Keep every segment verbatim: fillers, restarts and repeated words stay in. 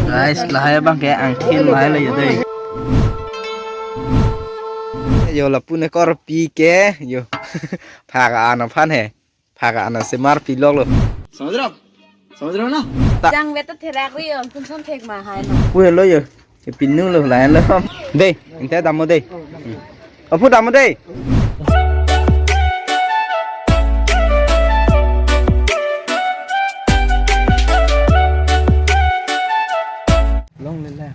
Guys, lahai abang ke angkhin lahai lo yo dei. Yo lapu ne korpi ke yo. Phak an aphan he. Phak an semar pilok lo. समझ रहे हो? समझ रहे हो ना? Jang vet ta therak ri yo, kun son thek ma hai ma. Pu helo yo. Ke pinu lo lain lo. Dei, inte dam-o dei. Aphu dam-o dei. Long le le.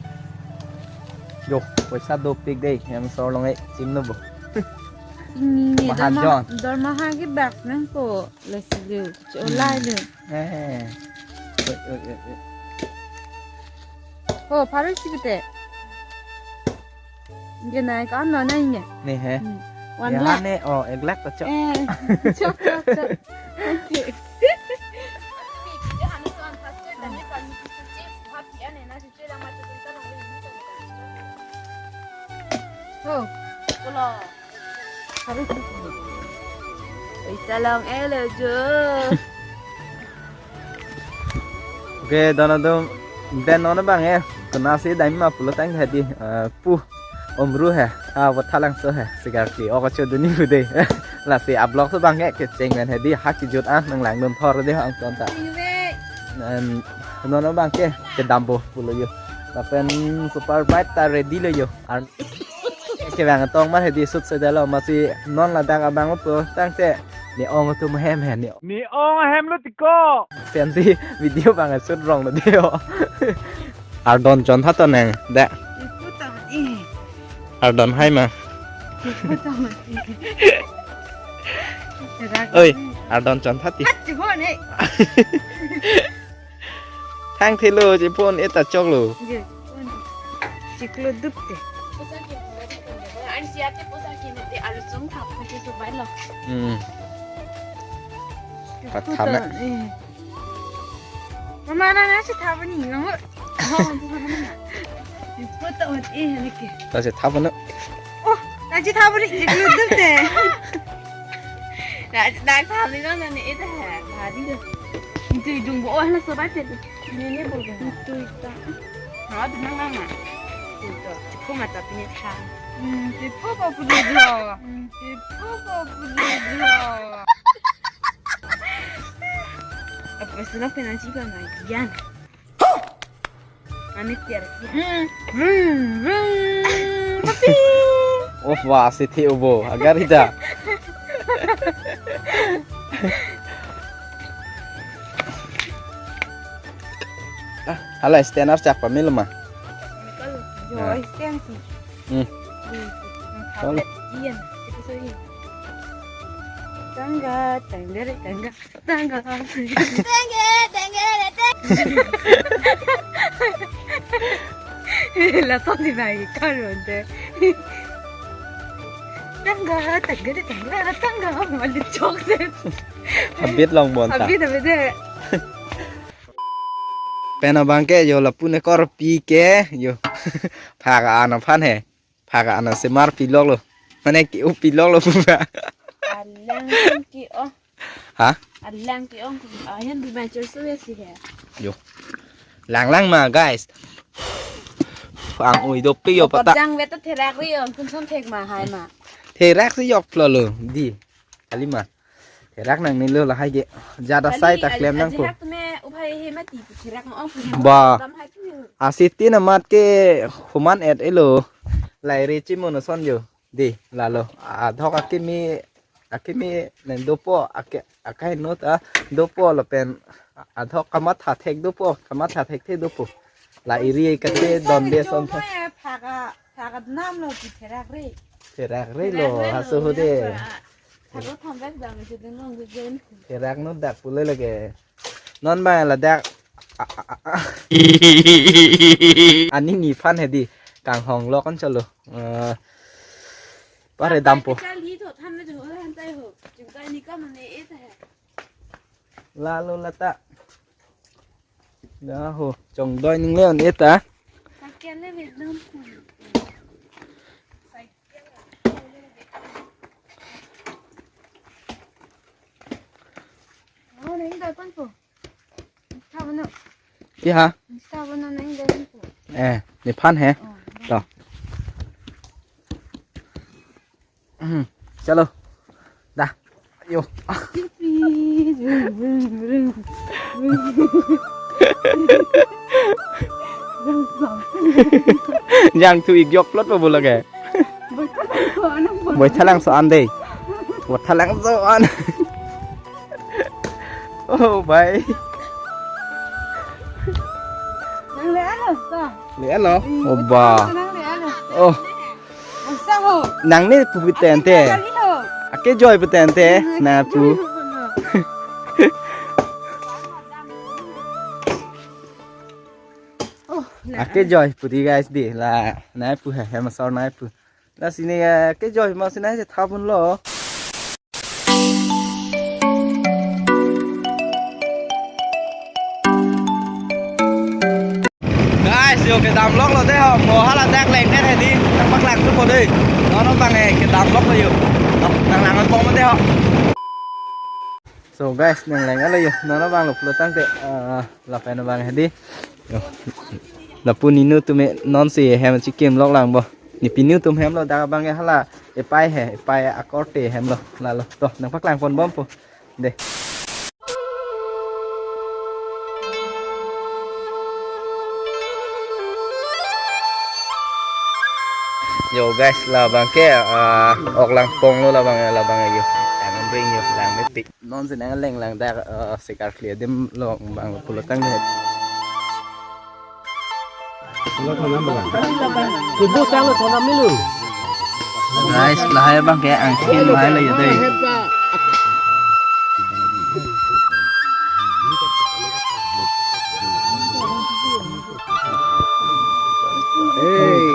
Yo, poisa dopik dei, hem sor long e, chim no bo. Ini Mahajon. Dorma, dorma ha ke bak nang ko, lesi le, cholai le. Eh. Oi, oi, oi, oi. Oh, pharo isi pute. Genai ka ano na inge. Ne he. Hmm. One lakh. Ne, oh, ek lakh ta chok. Eh, chok, chok, chok. Okay. Oh. Hello. Oi, salam elo jo. Okay, don atum, den non abang eh, kena si daim ma pulo tang hedi, eh, pu, omru he, ah, vo thalang so he, sigar ki, oko cho duni pu dei, lasi ablok so abang eh, kecheng ven hedi, ha kijut an, nang langdun thor dei, angton ta. Em, non abang ke, kedam bo pulo yo, lapen super bike ta ready lo yo, ar- Kevang tong mar hedi shoot se dalo masi non ladak abang pu tangte ne-ong atum hem he ne. Ne-ong hem lo tiko. Pensi video abang shoot rong lo dei yo. Ardon chon tha to nang da. Ipu tong i. Ardon hai ma. Ipu tong i. Oi, ardon chon tha ti. Hat, chihon e. Thang thelo, chiphon eta choklo. Ye, phon. Chiklo dupte. Poisa ke, ani siate poisa ke ne te alu sung thap ke so bai lo. Hmm. Pat thap na. Eh. Mama na na si thap ni no. Photo ot eh ne ke. Ta si thap na. Oh, ta si thap ni, chiklo dupte. Na, na thap ni no na ne eta ha. Thap ni do. Itu idung bo oh na so bai te. Nene bo. Itu ita. Ha, binang nang na. Itu. Ko mata pini tha. Hmm, itu ko puli jo. Hmm, itu ko puli jo. Apa sudah kena jiba na yan. Amit tiar. Hmm, hmm, hmm. Papi. Oh, wah, si thi ubo. Agar ida. Ah, hala stand archak pamil ma. Yo, ah. Stand si. Hmm. Di, di, kalau tablet, iyan, itu saja. Tangga, tangga, tangga, tangga. Tangga, tangga, tangga. Lason di bai, karon te. Tangga, tangga, tangga, tangga, mali chok se. Habit long bon ta. Habit, habit de. Pen abang ke yo lapu ne korpi ke yo. Phak an aphan he. Phak an semar pilok lo. Mane ke-o pilok lo pu ba. Alang ke-o. Ha? Alang ke-o. Ayan bi mature so ya si he. Yo. Lang lang ma guys. Ang ui dopik yo pata. Jang vet ta therak ri yo. Kun son thek ma hai ma. Therak si yok plo lo. Di. Kali ma. Therak nangne lo lahai ke. Jada sai ta klem nang ko. Ajihak tume uphai he mati therak ong. Ba. Dam hai tu. Asiti na mat ke human et elo. Lai re chimo no son yo. Di, lalo. Adhok akimi, akimi nen dopo, ake, akai no ta dopo lapen adhok kamatha thek dopo, kamatha thekthe dopo. La iri kate don de son tha. Phak a, phak a nam lo ki therak re. Therak re lo, therak re lo, haso ho de. Phak a, phak a tham bek dam si dun long jen. Therak no dak pule lage. Non ba ladak. A, a, a, a. Ani ni phan hedi. Kanghong lo kon cholo. Eh, pare dampo. Kali to tham na jong han tai ho. Jung kai ni kam ne e ta hai. Lalo lata. Ya ho, chongdoi ning le on eta. Cycle le ve dam. Cycle. Oh, neng doi pan po. Ki ha? Insta bana nahi dai ko. Eh, nephan he. Oh. To. Hmm, chalo. Da. Yo. Jangthu ik jok plot pa bola ke. Boithalangso an dei. Boithalangso an. Oh, bhai. Nang le ano to? Le ano? Oh, ba. Nang le ano? Oh. Masa ho? Nang ne pu pu tente. Ake kali ho. Ake joi pu tente. Hmm, na ake pu. Joi ho. Oh, na. Ake joi pu di guys di. La, na pu he, hem asor na pu. Lasi ne, eh, kejoi ma si nai si tha pon lo. Guys, yo kedam lok lo dei ho. Mo hala dak leng kan hedi. Nang paklang tu po dei. Non non bang eh kedam lok lo yo. Nang lang pon dei ho. So guys, nang lang lo yo. Non non bang lo pulo tangte, eh, lapen bang hedi. Yo. Lapu ninu tume non si hem chikim lok lang bo. Ne pinu tum hem lo, dak bang hala epai he, epai akorte hem lo, lalo. To, nang paklang pon bom po. Dei. Yo guys, labang ke, ah, ok lang pon lo labang, labang yo. Ang ring yo, lang mepik. Non si nang leng lang dak, eh, sikar kli adim lo bang pulo tangte. Ibu sang lo thonam milu. Guys, lahai bang ke angkin lahai lo ya dei. Hey.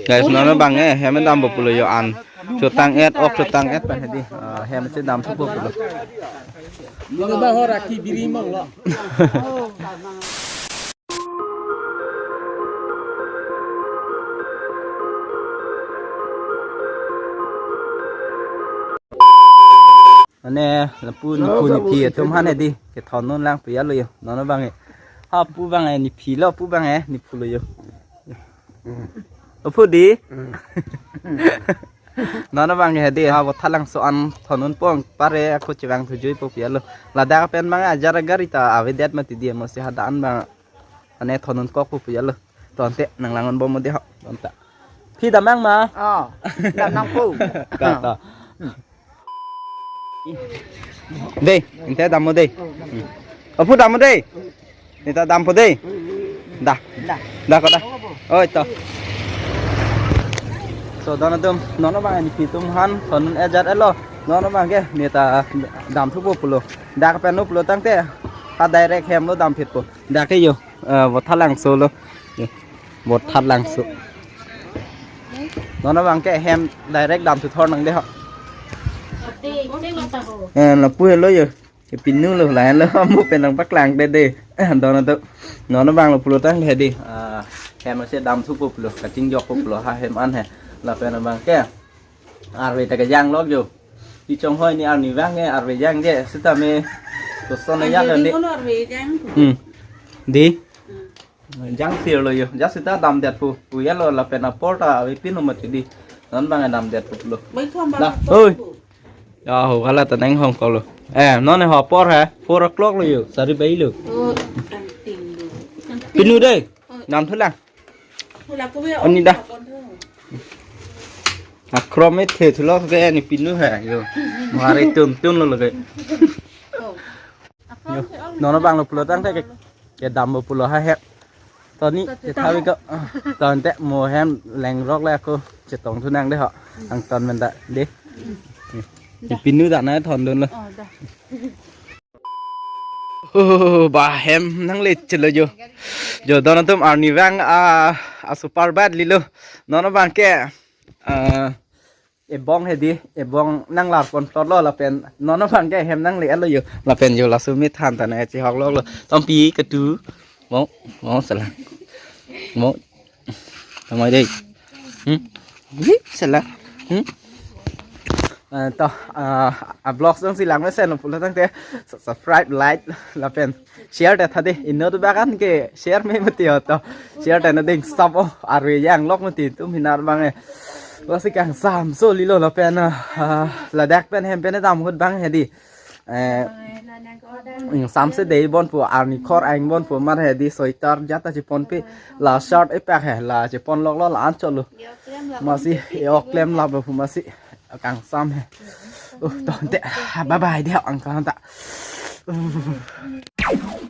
Guys, non non bang eh, hem dam bo pulo yo an. Chotang et, ok chotang et pen hedi. Ah, hem si dam thupo pulo. Ini bah ho rakhi biri mang lo. Mane lapu nephu nephi atum han hedi kethon non lang pu ya lo yo. Non non bang eh. Ha pu bang eh nephi lo pu bang eh nephu lo yo. Lapu di. Non non bang hedi ha Vothatlangso an thon non pon pare ako chevang thujui po pu ya lo. Ladak pen bang ajar gari ta avedet mati di mo si hadak an bang. Ane thon non kok pu pu ya lo. Tangte nang lang pon bom dei ho. Tangte. Phi dam nang ma? Oh, dam nang pu. Ta, ta. Dei, inte dam mo dei. Aphu dam mo dei. Neta dam po dei. Da. Da. Da ko da. Oi to. So, don atum, non non bang nephi atum han, thon non ejar elo. Non non bang ke, neta dam thupo pulo. Dak pen lo pulo tangte, ha direct hem lo dam phit po. Dak ke yo, eh, Vothatlangso lo. Yo, Vothatlangso. Non non bang ke hem direct dam thu thor nang dei ho. Eh, lapu helo yo. Pinu lo lain lo, mo pen nang paklang dei dei. Don atum. Non non bang lo pulo tangte hedi. Ah, hem si dam thupo pulo, kachingjok po pulo, ha hem an he. Lapen bang ke. Arve ta kejang lok yo. Ichong hoi ni arni vang ke arve jangje sitame koson ya Arve dei. Dei kono arve jang. Hmm. Dei. Hmm. Jang sir lo yo. Just sita damdet pu. Pu ya lo lapen apor ta ave pin lo mati dei. Non bang damdet pu lo. Bai thom bang. Dah. Apor oi pu. Ya ho kala ta neng hong kok lo. Eh, non ho apor he. Four o'clock lo yo. Sari bai lo. Oh, anting lo. Pinu dei. Dam thu lang. Hula ko be Oni dah. Akrom me the thu lo ke ne pinu he yo. Mari tun tun lo lo ke. Oh. Yo. Non non bang lo pulo tangte ke, kedam bo pulo ha he. Toni, chethavi ko. Tangte mo hem leng rok le ako chetong thu nang dei ho. Angton men ta dei. Pinu ta na thon dun lo. Oh, da. Oh, ba hem nang le chelo jo. Jo don atum arni vang a, a super bad lilo. Non non bang ke, ah, Ebong hedi, ebong nanglar pon plot lo lapen non abang ke hem nangle-etlo yo. Lapen yo laso me than ta nangchehok lok lo. Tompi katu. Mo, mo salang. Mo. Tamai dei. Hmm? Hi, salang. Hmm? Eh, to, ah, a vlogs dong si lang mesen pulo tangte subscribe, like lapen share ta tha dei. Inut abang ke share me mati ho to. Share ta na ding stop o. Arve yang lok mati tum hinar abang eh. Lasi kangsam so lilo lapen ah, ladak pen hem pen dam ahut abang hedi. Eh, ingsamse dei bon pu arni khor aing bon pu mar hedi soitar jat ta cheponpe la shirt epak he la chepon lok lo la anchot lo. Masi e-ok klem lap lo pu masi kangsam he. Uh, to ante bye bye dei angkang ta. Uh.